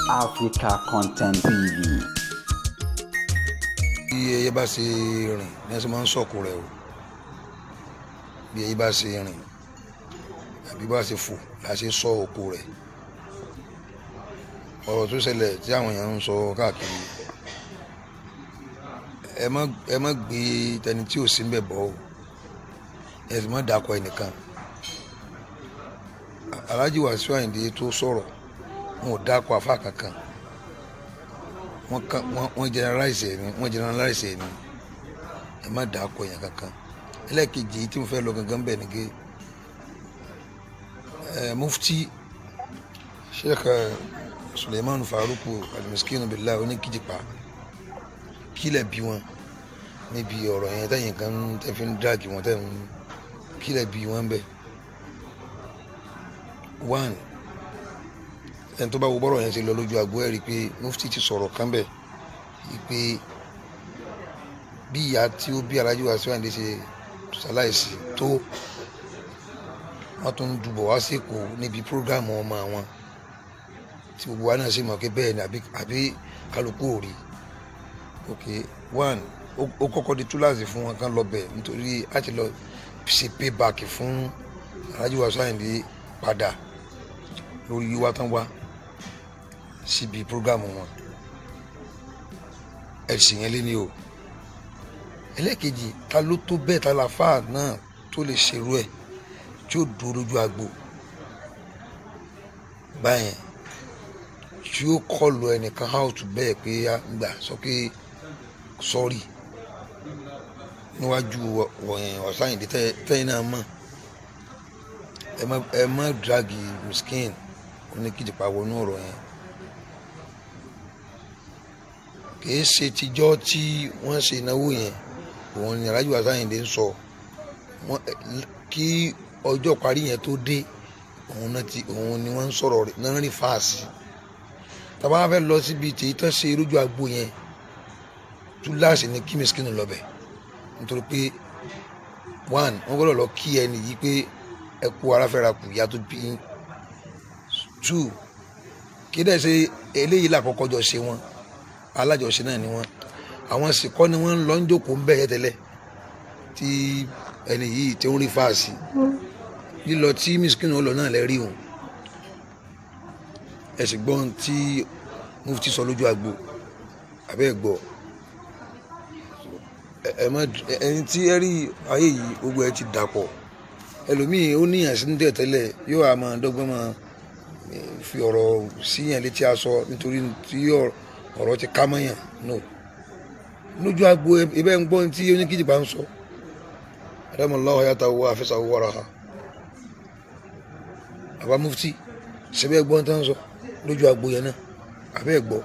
Africa Content TV. Bí ẹyẹ bá ṣe rìn ní ẹsẹ̀ máa ń sọ̀kò rẹ̀ o. Bí ẹyẹ bá ṣe rìn àbí bá ṣe fò là ṣe sọ òkò rẹ̀. Ọ̀rọ̀ tó ṣẹlẹ̀ tí àwọn èèyàn ń sọ káàkiri, ẹ má gbé tẹni tí ò sí ń bẹ̀ bọ́ o, ẹ sì má dàkọ ẹnìkan. Alhaji Wasiu Ayinde tó sọ̀rọ̀, wọn ò dákọ àfa kankan, wọ́n generalize ẹ̀ ni, wọ́n generalize ẹ̀ ni. Ẹ má dàkọ èèyàn kankan. Ẹlẹ́ẹ̀kejì tí mo fẹ́ lọ gangan bẹ̀ ni pé Mufti Sheikh Suleiman Faruku Al-Miskin Billah oníkìjìpá, kílẹ̀ bí wọn níbi ọ̀rọ̀ yẹn tẹ̀yìn kan tẹ́ fi ń dráàgì wọn, tẹ́ ń kílẹ̀ bí wọn bẹ̀. One, ẹni tó bá wo bọ́rọ̀ yẹn ṣe lọ lójú agbo ẹ̀ rí i pé Mufti ti sọ̀rọ̀ kan bẹ̀ pé bí ìyá tí ó bí Alhaji Wasiu Ayinde ṣe ṣaláìsí tó, wọ́n tún ń dùbọ̀ wá sí Èkó níbi prógámù ọmọ àwọn tí gbogbo wa náà sì mọ̀ pé bẹ́ẹ̀ ni àbí kálukú ò rí. Ok, one, ó kọ́kọ́ di túláàsì fún wọn kán lọ bẹ̀ nítorí láti lọ ṣe payback fún Alhaji Wasiu Ayinde padà lórí wíwá tán wá síbi prógámù wọn. Ẹ sì yẹn lé ní o. Ẹlẹ́ẹ̀kejì, ta ló tó bẹ́ẹ̀, ta la fáà náà tó lè ṣerú ẹ̀ tí ó dúró lójú agbo báyẹn, tí ó kọlu ẹnìkan out bẹ́ẹ̀ pé gbà sọ pé sọ́ọ̀rì níwájú Wasiu Ayinde tẹ́yìn náà mọ̀. Ẹ má dragi Miskin oníkìjìpá wọnú ọ̀rọ̀ yẹn. Kìí ṣe tijọ́ tí wọ́n ṣe ìnáwó yẹn òun ni Alhaji Wasiu Ayinde ń sọ kí ọjọ́ parí yẹn tó dé, òun ni wọ́n ń sọ̀rọ̀ náà rí fáàsì. Tàbá fẹ́ lọ síbi tí tán ṣe lójú agbo yẹn, túláàsì ni kí Miskin lọ bẹ̀ nítorí pé one, wọ́n gbọ́dọ̀ lọ kí ẹni yìí pé ẹ kú ara fẹ́ra kù ìyá tó bí. Two, kí dẹ̀ ṣe eléyìí làkọ́kọ́ jọ ṣe wọn, alájọṣe náà ni wọn. Àwọn sì kọ́ ni wọ́n ń lọ ń jókòó ń bẹ̀ yẹ tẹ́lẹ̀ tí ẹni yìí tí ń rí fáàsì lílọ tí Miskin lọ náà lẹ rí òun. Ẹ sì gbọ́n tí Mufti sọ lójú agbo, àbẹ́ ẹ̀ gbọ́. Ẹ má ẹni tí ẹ rí ayé yìí gbogbo ẹ ti dàpọ̀. Ẹlòmíì ó níyàn sí ní tẹ́lẹ̀ yóò á máa dọ́gbọ́n máa fi ọ̀rọ̀ síyàn létí aṣọ nítorí tí ọ̀rọ̀ ti ká mọ́yàn. No, lójú agbo ibẹ̀ ń gbọ́n tí oníkìjìpá ń sọ. Adamallahu hayatahu wa hafizahu wa raha. Àbá Mufti ṣẹbẹ́ gbọ́n tán sọ lójú agbo yẹn náà, àbẹ́ gbọ́.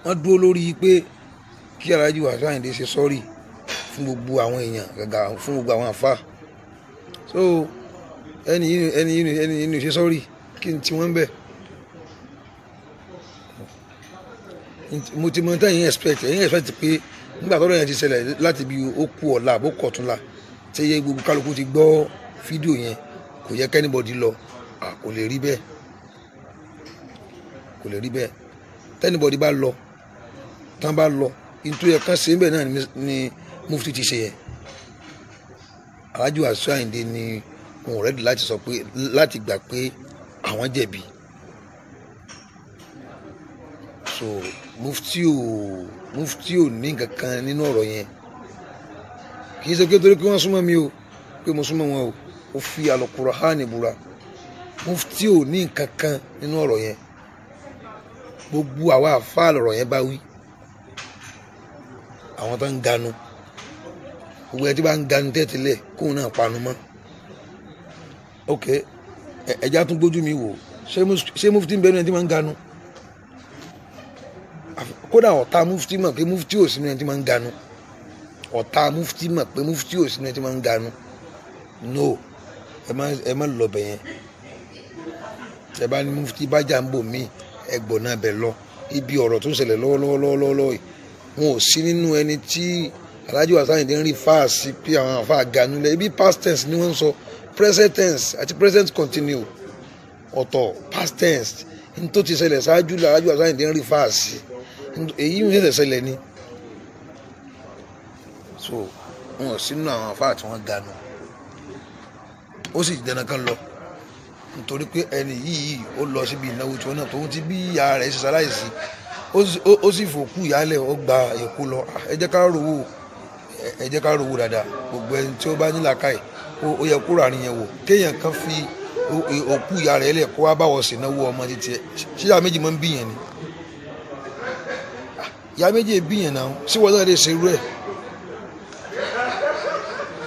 Wọ́n dúró lórí pé kí Alhaji Wasiu Ayinde ṣe sọ́ọ̀rì fún gbogbo àwọn èèyàn, gàgà fún gbogbo àwọn àfa. So ẹni yìí ṣe sọ́ọ̀rì kí n tí wọ́n bẹ̀. Mo ti mọ tẹ́yìn expect, ẹ̀yìn expect pé nígbà tọ́rọ̀ yẹn ti ṣẹlẹ̀ láti bí ó kú ọ̀la àbó kọ̀túnla tí yẹ gbogbo kálukú ti gbọ́ fídíò yẹn, kò yẹ kẹ́nìbọ̀dì lọ. Kò lè rí bẹ́ẹ̀, kò lè rí bẹ́ẹ̀. Tẹ́nìbọ̀dì bá lọ, tán bá lọ, nítorí ẹ̀kan ṣe ń bẹ̀ náà ni Mufti ti ṣe yẹn. Alhaji Wasiu Ayinde ni wọn ò rẹ́dì láti sọ pé láti gbà pé àwọn jẹ̀bi. So Mufti ò ní nǹkan kan nínú ọ̀rọ̀ yẹn. Kì í ṣe pé torí pé wọ́n súnmọ́ mi o, pé mo súnmọ́ wọn o, ó fi Al-Qur'ani búra. Mufti ò ní nǹkan kan nínú ọ̀rọ̀ yẹn. Gbogbo àwa àfáà lọ̀rọ̀ yẹn bá wí. Àwọn tó ń ganu, gbogbo ẹ tí bá ń ganu tẹ́tẹ́lẹ̀ kóun náà panu mọ́. Ok, ẹja tún gbójú mi wò, ṣé Mufti ń bẹnu ẹni tí máa ń ganu? Kódà ọ̀tá Mufti mọ̀ pé Mufti ò sínú ẹni tí máa ń ganu. Ọ̀tá Mufti mọ̀ pé Mufti ò sínú ẹni tí máa ń ganu. No, ẹ má lọ bẹ̀ yẹn. Ẹ bá ní Mufti bá jà ń bò mí, ẹ gbọ̀n náà bẹ̀ lọ. Ibi ọ̀rọ̀ tó ń ṣẹlẹ̀ lọ́wọ́lọ́wọ́lọ́wọ́ wọn ò sí nínú ẹni tí Alhaji Wasiu Ayinde ń rí fáàsì pé àwọn àfa ganulẹ̀. Ibi past tense ni wọ́n ń sọ, present tense àti present continue. Ọ̀tọ̀ past tense n tó ti ṣẹlẹ̀ ṣáájú Alhaji Wasiu Ayinde ń rí fáàsì, èyí ń ṣẹ̀ṣẹ̀ ṣẹlẹ̀ ni. So wọn ò sínú àwọn àfáà tí wọ́n ganu, ó sì dandan kan lọ, nítorí pé ẹni yìí ó lọ síbi ìnáwó tí wọn náà tóun ti bí ìyá rẹ̀ ṣe ṣaláìsí, ó sì fòkú ìyálẹ̀, ó gba Èkó lọ. Ẹ jẹ́ ká rówó, ẹ jẹ́ ká rówó dáadáa. Gbogbo ẹni tí ó bá ní làákàyè ó yẹ kó ràrin yẹn wò, kéèyàn kan fi òkú ìyá rẹ̀ lẹ̀ kó wá báwọ̀ sí náwó ọmọ títí ẹ. Ṣé ìyá méjì máa ń bíyàn ni? Ìyá méjì bíyàn náà, sí wọn náà lè ṣe irú ẹ̀?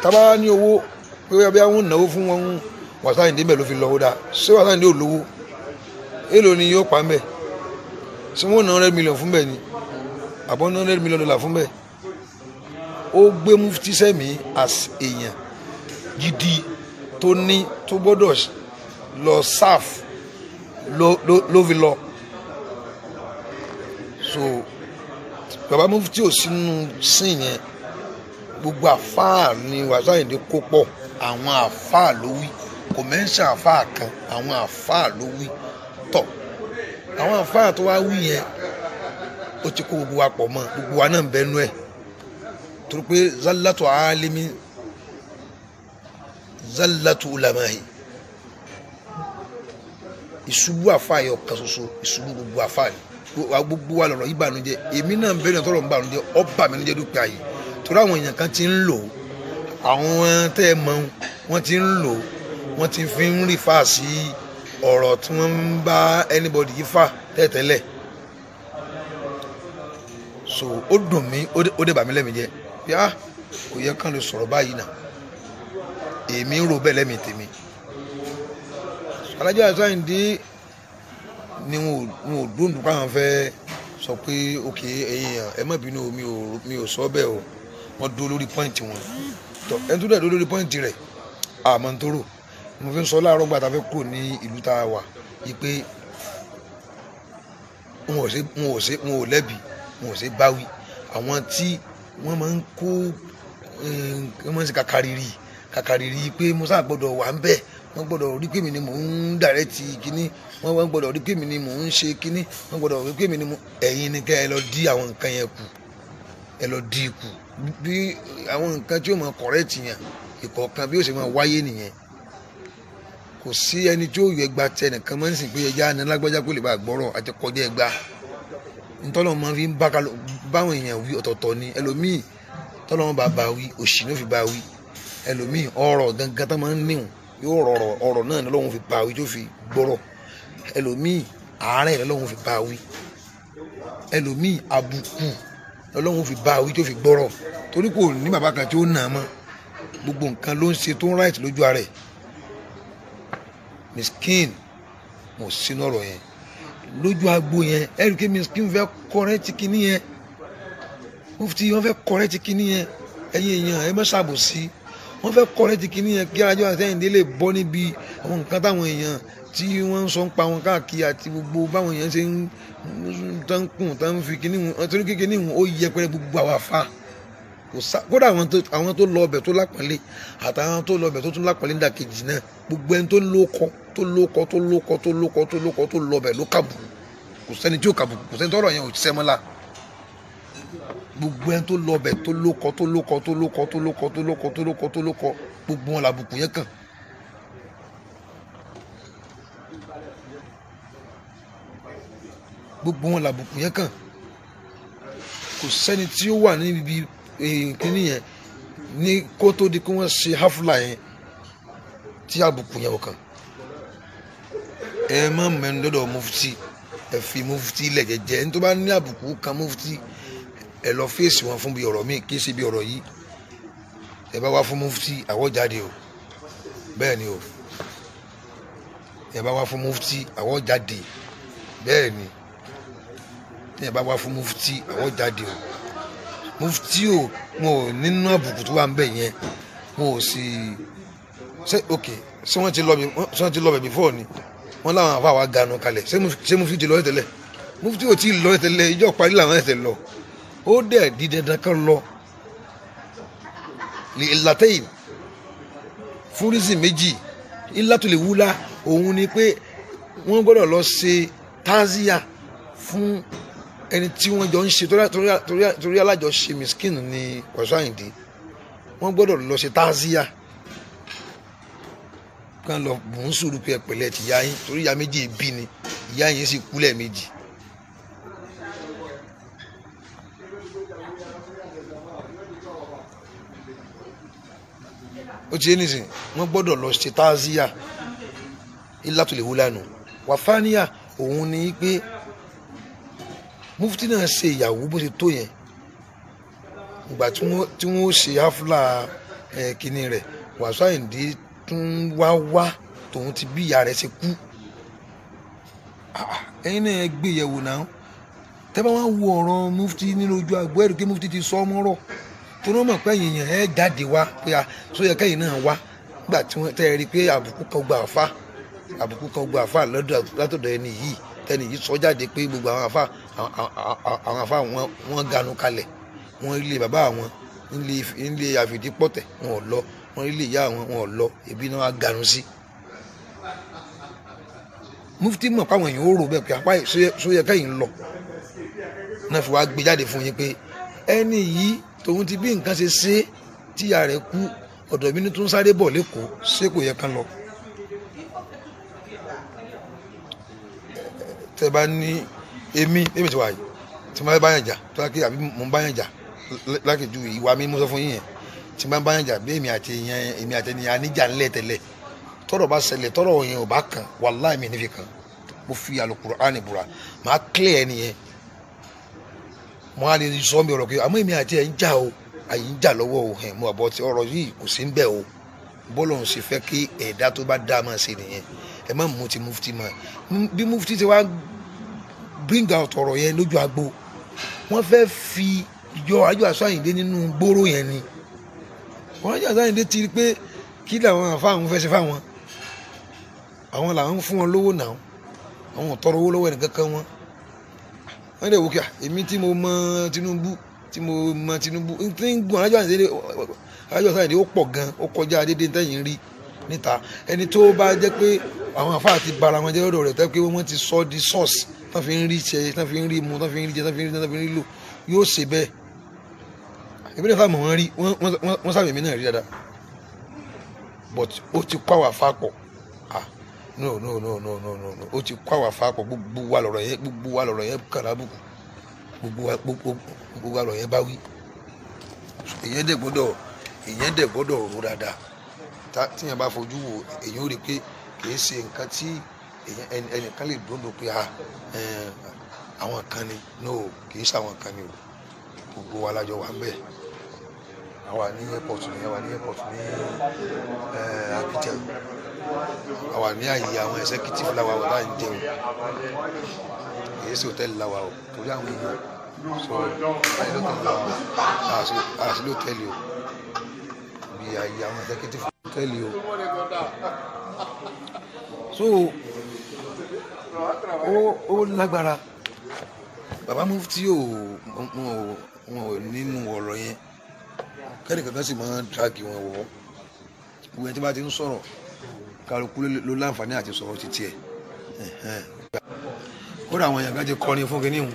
Tábà ní owó pé bí àwọn náwó fún wọn, Wasiu Ayinde mbẹ ló fi lọ. Ó dáa, ṣé Wasiu Ayinde ò lówó? Èló ni yóò pa mbẹ? Ṣé wọn ná $100 million fún bẹ́ẹ̀ ni, àbọ̀ ná $100 million fún bẹ́ẹ̀? Ó gbé mufti sẹ́mi as èèyàn gidi tó ní tó gbọ́dọ̀ lọ sáf ló fi lọ. So bàbá mufti ò sínú sìn yẹn. Gbogbo àfáà ni Wasiu Ayinde kó pọ̀, àwọn àfáà ló wí, kò mẹ́ńsà àfáà kan, àwọn àfáà ló wí tọ̀. Àwọn àfáà tó wá wí yẹn, ó ti kó gbogbo wa pọ̀ mọ́, gbogbo wa náà ń bẹnu ẹ̀, torí pé zallatu alimi zallatu ulamahi, ìṣubú àfáà yẹ ọ̀kan ṣoṣo, ìṣubú gbogbo àfáà ni. Gbogbo wa lọ̀rọ̀ ìbànújẹ́, èmi náà ń bẹ̀rẹ̀ tọrọ ń bànújẹ́, ọba mi níjẹ́ dúpẹ́ àyè, torí àwọn èèyàn kan ti ń lò, àwọn tẹ́ ẹ mọ̀ wọ́n ti ń lò, wọ́n ti fi ń rí fà sí ọ̀rọ̀ tí wọ́n ń bá anybody yìí fà tẹ́tẹ́lẹ̀. So ó dùn mí, ó dẹ̀ bà mí lẹ́mìí jẹ́ yá, kò yẹ kán lè sọ̀rọ̀ báyìí náà, èmi ń rò bẹ́ẹ̀ lẹ́mìí tèmi. Alhaji Wasiu Ayinde ni wọn ò dóńdó káwọn fẹ́ sọ pé ok ẹ̀yin ẹ má bínú, mi ò sọ bẹ́ẹ̀ o. Wọ́n dúró lórí pọ́ìntì wọn. Tọ́ ẹni tó dẹ̀ dúró lórí pọ́ìntì rẹ̀, àmọ́ ń tóró mo fi ń sọ láàárọ̀ gbàtà fẹ́ kúrò ní ìlú tá a wà yìí pé wọn ò lẹ́bi, wọn ò ṣe báwí. Àwọn tí wọ́n máa ń kó, wọ́n máa ń ṣe kàkàrìrì pé musa gbọ́dọ̀ wà ń bẹ̀, wọ́n gbọ́dọ̀ rí pé mi ni mò ń dàrẹ́tì kínní, wọ́n gbọ́dọ̀ rí pé mi ni mò ń ṣe kínní, wọ́n gbọ́dọ̀ rí pé mi ni mò. Ẹ̀yin ni kẹ́ ẹ lọ dí àwọn nǹkan yẹn kù, ẹ lọ dí kù, bí àwọn nǹkan tí ó máa kọ̀rẹ́tì yẹn ìkọ̀ọ̀kan bí ó ṣe máa wáyé nìyẹn. Kò sí ẹni tí ó yọ ẹgba tẹ nìkan máa ń sìn pé ẹja ní lágbájá kó lè bá gbọ́rọ̀ àti kọjá ẹgba. Ntọ́lọ́ máa fi ń báwọn èèyàn wí ọ̀tọ̀ọ̀tọ̀ ni. Ẹlòmíì tọ́lọ́ bá bá wí, òṣì ló fi bá wí. Ẹlòmíì ọ̀rọ̀ gangan tó máa ń níhùn yóò rọrọ̀, ọ̀rọ̀ náà ni Ọlọ́run fi bá wí tó fi gbọ́rọ̀. Ẹlòmíì àárẹ̀ lọ́lọ́run fi bá wí. Ẹlòmíì àbùkù lọ́lọ́run fi bá wí tó fi gbọ́rọ̀, torí kò ní bàbá kan tí ó nà á mọ́. Gbogbo nǹkan ló ń ṣe tó ń ráìtì lójú ara ẹ̀. Miskin mo sínú ọ̀rọ̀ yẹn lójú agbo yẹn, ẹ̀rí kí miskin fẹ́ kọ́rẹ́tì kínní yẹn, mufti wọ́n fẹ́ kọ́rẹ́tì kínní yẹn. Ẹ̀yin èèyàn ẹ má ṣàbòsí, wọ́n fẹ́ kọ́rẹ́tì kínní yẹn kí Alhaji Wasiu Ayinde lè bọ́ níbi àwọn nǹkan táwọn èèyàn tí wọ́n ń sọ ń pa wọn káàkiri àti gbogbo báwọn èèyàn ṣe ń tán kùn tán ń fi kínní wọn, torí kíní wọn ó yẹpẹrẹ gbogbo àwọn àfa. Kódà àwọn tó lọ ọbẹ̀ tó lápọ̀nlé àtàwọn tó lọ ọbẹ̀ tó tún lápọ̀nlé nídàkejì náà, gbogbo ẹni tó lóko tó lóko tó lóko tó lóko tó lóko tó lọ ọbẹ̀ ló kàbùkù. Kò sẹ́ni tí ó kàbùkù, kò sẹ́ni tọ́rọ̀ yẹn ò ṣiṣẹ́ mọ́lá. Gbogbo ẹni tó lọ ọbẹ̀ tó lóko tó lóko tó lóko tó lóko tó lóko tó lóko tó lóko, gbogbo wọn làbùkù yẹn kàn. Gbogbo wọn làbùkù yẹn kàn. Kò sẹ́ni tí ó wà níbi kíní yẹn ní kó tó di kí wọ́n ṣe hafla yẹn tí àbùkù yẹn ò kàn. Ẹ má mẹ́nu lọ́dọ̀ mufti, ẹ fi mufti lẹ̀ jẹ́jẹ́. Ẹni tó bá ní àbùkù kan mufti, ẹ lọ fèsì wọn fún bí ọ̀rọ̀ míì, kí ṣe bí ọ̀rọ̀ yìí. Ẹ bá wá fún mufti, àwọ̀ jáde o, bẹ́ẹ̀ ni o. Ẹ bá wá fún mufti, àwọ̀ jáde, bẹ́ẹ̀ ni. Ẹ bá wá fún mufti, àwọ̀ jáde o. Mufti o, wọn ò nínú àbùkù tó wà ń bẹ̀ yẹn, wọn ò sì ṣe ok. Ṣé wọ́n ti lọ bẹ̀ before ni? Wọ́n láwọn àfa wa ganu kalẹ̀. Ṣé mufti ti lọ tẹ́lẹ̀? Mufti ò tí ì lọ tẹ́lẹ̀, ìjọ parí làwọn ẹ̀sẹ̀ lọ. Ó dẹ̀ di dandan kan lọ ìlàtẹ́yìn fún rísì méjì. Ìlàtò lè wúlá òun ni pé Wọ́n gbọ́dọ̀ lọ ṣe tazia fún ẹni tí wọ́n jọ ń ṣe torí alájọṣe miskin ni Wasiu Ayinde. Wọ́n gbọ́dọ̀ lọ ṣe tazia kan lọ bùn sùúrù pé ẹ̀pẹ̀lẹ̀ ti ya yín torí ìyá méjì bí ni ìyá yín sì kú lẹ́ẹ̀mejì. Ó ti yé nísìn, wọ́n gbọ́dọ̀ lọ ṣe tazia ilá tó lè wú lánàá. Wàfáníà òun ni pé mufti náà ṣe ìyàwó bó ṣe tó yẹn, ìgbà tí wọ́n ṣe áfúlà kínní rẹ̀, Wasiu Ayinde tún wá tòun ti bí ìyá rẹ̀ ṣe kú. Ẹ̀yin náà gbé yẹ̀wò náà, tẹ́ bá wá wo ọ̀rọ̀ mufti nínú ojú àgbo ẹ̀rù kí mufti ti sọ ọmọ rọ̀ tó ní wọ́n mọ̀ pé ẹ̀yìn yẹn ẹ̀ jáde wá pé a sọ yẹ kẹ́yìn náà wá nígbà tí wọ́n tẹ́ ẹ rí i pé àbùkù kan gba àfa, àbùkù kan gba àfa látọ̀dọ̀ ẹni yìí, tẹ́ni yìí sọ jáde pé gbogbo àwọn àfa àwọn àfa wọn ganu kalẹ̀, wọ́n ilé bàbá àwọn nílé àfìdípọ̀tẹ̀ wọn ò lọ, wọ́n ilé ìyá àwọn wọn ò lọ, ebi náà ganu sí. Mufti mọ̀ pé àwọn èèyàn ó rò bẹ́ẹ̀ pé apá sóyẹ kẹ́yìn lọ náà fi wá gbé jáde fún yín pé ẹni yìí tòun ti bí nǹkan ṣe ṣe tíya rẹ̀ kú, ọ̀dọ̀ mi ní tún sáré bọ̀ lẹ́kọ̀ọ́, ṣé kò yẹ kán lọ. Tẹ bá ní èmi ti wà yìí tí mo bá yàn jà tó bá kí àbí mo bá yàn jà lákìjú ìwà mi mo sọ fún yín yẹn, tí mo bá yàn jà bí èmi àti yẹn èmi àti ẹni aníjà ńlẹ̀ tẹ́lẹ̀, tọ́rọ̀ bá ṣẹlẹ̀ tọ́rọ̀ yẹn ò bá kàn wàláì mi nífi kàn, mo fi Al-Qur'ani búra màá clear ẹni yẹn, mo á lè sọ mi ọ̀rọ̀ pé àmọ́ èmi àti ẹ̀ ń jà o, àyè ń jà lọ́wọ́ o, ẹ̀ mo àbọ̀ tí ọ̀rọ̀ yìí kò sí ń bẹ̀ o, bọ́lọ̀ ń ṣe fẹ́ kí ẹ̀dá tó bá dá máa ṣe nìyẹn. Ẹ má mú ti mufti mọ́ bí mufti ti wá bring out ọ̀rọ̀ yẹn lójú agbo, wọ́n fẹ́ fi yọ Wasiu Ayinde nínú gbóró yẹn ni. Wasiu Ayinde ti rí pé kí làwọn àfáwọn fẹ́ ṣe fáwọn, àwọn làwọn fún wọn lówó náà, àwọn ò tọrọ owó lọ́wọ́ ẹnì kankan wọn. Wọ́n lè wò kí èmi tí mo mọ Tinubu tí mo mọ Tinubu tí ń gun Wasiu Ayinde ó pọ̀ gan, ó kọjá déédéé tẹ́yìn rí níta. Ẹni tó bá jẹ́ pé àwọn àfáà ti bara wọn jẹ́ lọ́dọ̀ rẹ̀ tẹ́ pé wọ́n ti sọ di source tán fi ń rí ṣe, tán fi ń rí mu, tán fi ń rí jẹ, tán fi ń rí tán fi ń rí lò, yóò ṣe bẹ́ẹ̀. Èmi náà fáwọn wọn rí wọ́n sábẹ̀ mí náà rí dáadáa, but ó ti kó àwọn àfáà pọ̀. Ah no no no no no no no, ó ti kó àwọn àfáà pọ̀, gbogbo wa lọ̀rọ̀ yẹn, gbogbo wa lọ̀rọ̀ yẹn kàn lábùkù, gbogbo wa lọ̀rọ̀ yẹn bá wí. Èyàn dẹ̀ gbọ́dọ̀ rò dáadáa. Tíyẹn bá fojú wo èyàn ó rí i pé kìí ṣe nǹkan tí ẹnìkan lè dúró pé àwọn kan ni, no, kìí ṣe àwọn kan ni o, gbogbo wa lájọ wà ń bẹ̀. Àwa ní airport ní àwa ní airport ní Abidjan, àwa ní àyè àwọn executive làwà wà láì jẹun, kìí ṣe hòtẹ́ẹ̀lì làwà o, torí àwọn èèyàn sọ àyè lọ́tẹ̀ẹ̀lì làwà o, àṣìlò hòtẹ́ẹ̀lì o, bí àyè àwọn executive hòtẹ́ẹ̀lì o. So ó lágbára. Bàbá mufti ò wọn ò nínú ọ̀rọ̀ yẹn, kẹ́ni kankan sì máa ń drag wọn wọ̀. Gbogbo ẹni tí bá ti ń sọ̀rọ̀ kálukú ló láǹfààní àti sọ̀rọ̀ títí ẹ̀. Kódà àwọn èèyàn kan ti kọrin fún kinní hùn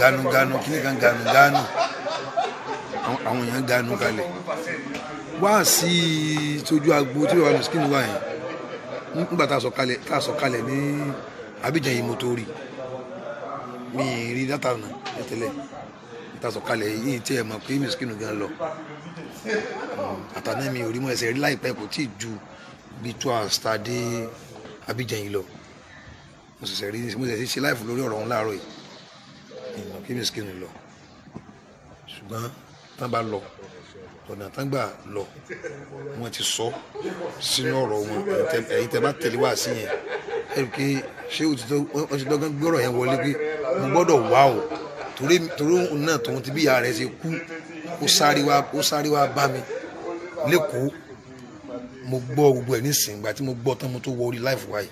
ganu kinní kan ganu àwọn èèyàn ganu kalẹ̀ wá sí tójú agbo tí bàbá miskin wà yẹn. Nígbà tá a sọ̀kalẹ̀ ní Abidjan yìí mo tó rí mi rí dátà nà tẹ́lẹ̀ tá a sọ̀kalẹ̀ yìí tí ẹ mọ̀ pé miskin gan lọ àtàná mi ò rí mọ́ ẹsẹ̀ rí láìpẹ́, kò tí ì ju bí 2 hours tá a dé Abidjan yìí lọ. Mo ṣẹ̀ṣẹ̀ rí, mo ṣẹ̀ṣẹ̀ ṣe láìfù lórí ọ̀rọ̀ òun láàárọ̀ yìí, ìmọ̀ pé miskin lọ, ṣùgbọ́n tán bá lọ ọ̀nà tán gbà lọ wọ́n ti sọ sínú ọ̀rọ̀ wọn. Ẹ̀yin tẹ́ bá tẹ̀lé wá sí yẹn ẹ rí i pé ṣé wọ́n ti dọ́gán gbọ́rọ̀ yẹn wọlé pé mo gbọ́dọ̀ wá o, torí òun náà tòun ti bí ìyá rẹ̀ ṣe kú, ó sáré wá bá mi lẹ́kọ̀ọ́. Mo gbọ́ gbogbo ẹ̀ nísìnyí, ìgbà tí mo gbọ́ tán mo tó wọ orí láìfù wáyé.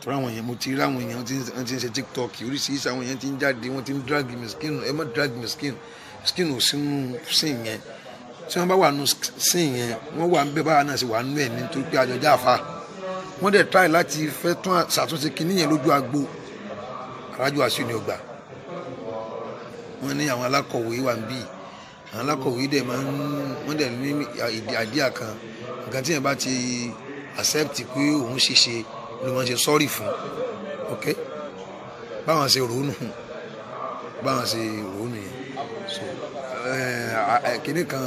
Torí àwọn èèyàn mo ti rí àwọn èèyàn tí wọ́n ti ń ṣe TikTok oríṣiríṣi, àwọn èèyàn ti ń jáde, wọ́n ti ń drag miskin, ẹ má drag miskin, miskin ò sínú sin yẹn. Tí wọ́n bá wà nù sin yẹn, wọ́n wà ń bẹ báwa náà sì wà nù ẹ̀ nítorí pé àjọjá àfa. Wọ́n dẹ̀ try láti fẹ́ tún ṣàtúnṣe kinní yẹn lójú agbo. Alhaji Wasiu ni ó gbà. Wọ́n ní àwọn alákọ̀wé wà ń bí, àwọn alákọ̀wé dẹ̀ máa ń, wọ́n dẹ̀ ní àdíà kan, nǹkan tí yẹn bá ti accept pé òun ṣiṣe ló máa ń ṣe sorry fún. Ok, báwọn ṣe ròónù, báwọn ṣe ròónù yẹn. So kinní kan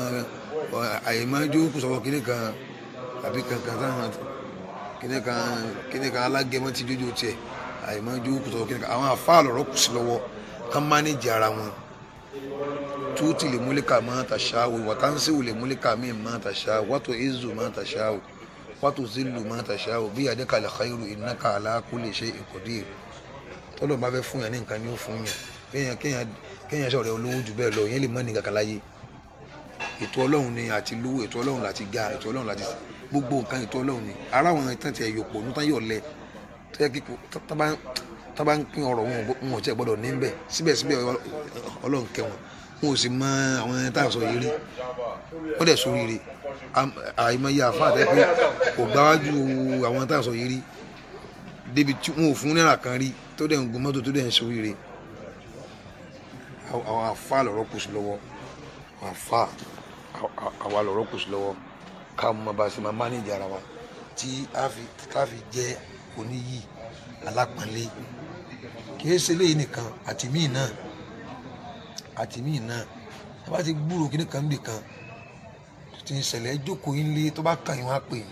àyèmájú kò sọ̀rọ̀ kinní kan àbí kankan táwọn kinní kan alágẹmọ ti jójó tiẹ̀, àyèmájú kò sọ̀rọ̀ kinní kan. Àwọn àfáà lọ̀rọ̀ kù sí lọ́wọ́ kán mánéjì ara wọn. Tuuti lè múlíkà máa tàṣáwò, wàtánsíwò lè múlíkà míì máa tàṣáwò, wàtò ìzù máa tàṣáwò, wàtò zìlù máa tàṣáwò, bí adékalẹ̀ khairu innaka ala kulli shay'in qadir. Tọ́lọ̀ bá fẹ́ fún yàn ní nǹkan ni ó fún yàn. Kéèyàn sọ̀rọ̀ olówó jù bẹ́ẹ̀ lọ, yẹn lè mọ́ ní kankan láyé. Ètò Ọlọ́run ni àti lówó, ètò Ọlọ́run láti ga, ètò Ọlọ́run láti gbogbo nǹkan, ètò Ọlọ́run ni. Ara àwọn ìtàn ti ẹ̀yọ̀pọ̀ ní tán yọ̀ lẹ tó yẹ kíkó tá bá ń pín ọ̀rọ̀ wọn ò tiẹ̀ gbọ́dọ̀ ní bẹ́ẹ̀. Síbẹ̀síbẹ̀ Ọlọ́run kẹ́ wọn, wọn ò sì mọ àwọn tá a sọ yìí rí, wọ́n dẹ̀ sóríire. Àìmọye àfa àtẹ pé kò gbáwájú àwọn tá a sọ yìí rí débi tí wọn ò fún náírà kan rí, tó dẹ̀ ń gun mọ́tò, tó dẹ̀ ń sóríire. Àwọn àfa lọ̀rọ̀ kù sí lọ́wọ́, àwọn àfa àwa lọ̀rọ̀ kù sí lọ́wọ́ ká mọ bá a ṣe máa mánéjì ara wa tí a fi jẹ́ oníyì alápọ̀nlé. Kì í ṣe léyìí nìkan, àti míì náà, àti míì náà. Tá bá ti gbúrò kíní kan níbì kan tó ti ń ṣẹlẹ̀, jókòó yín lé, tó bá kàn yín wá pè yín.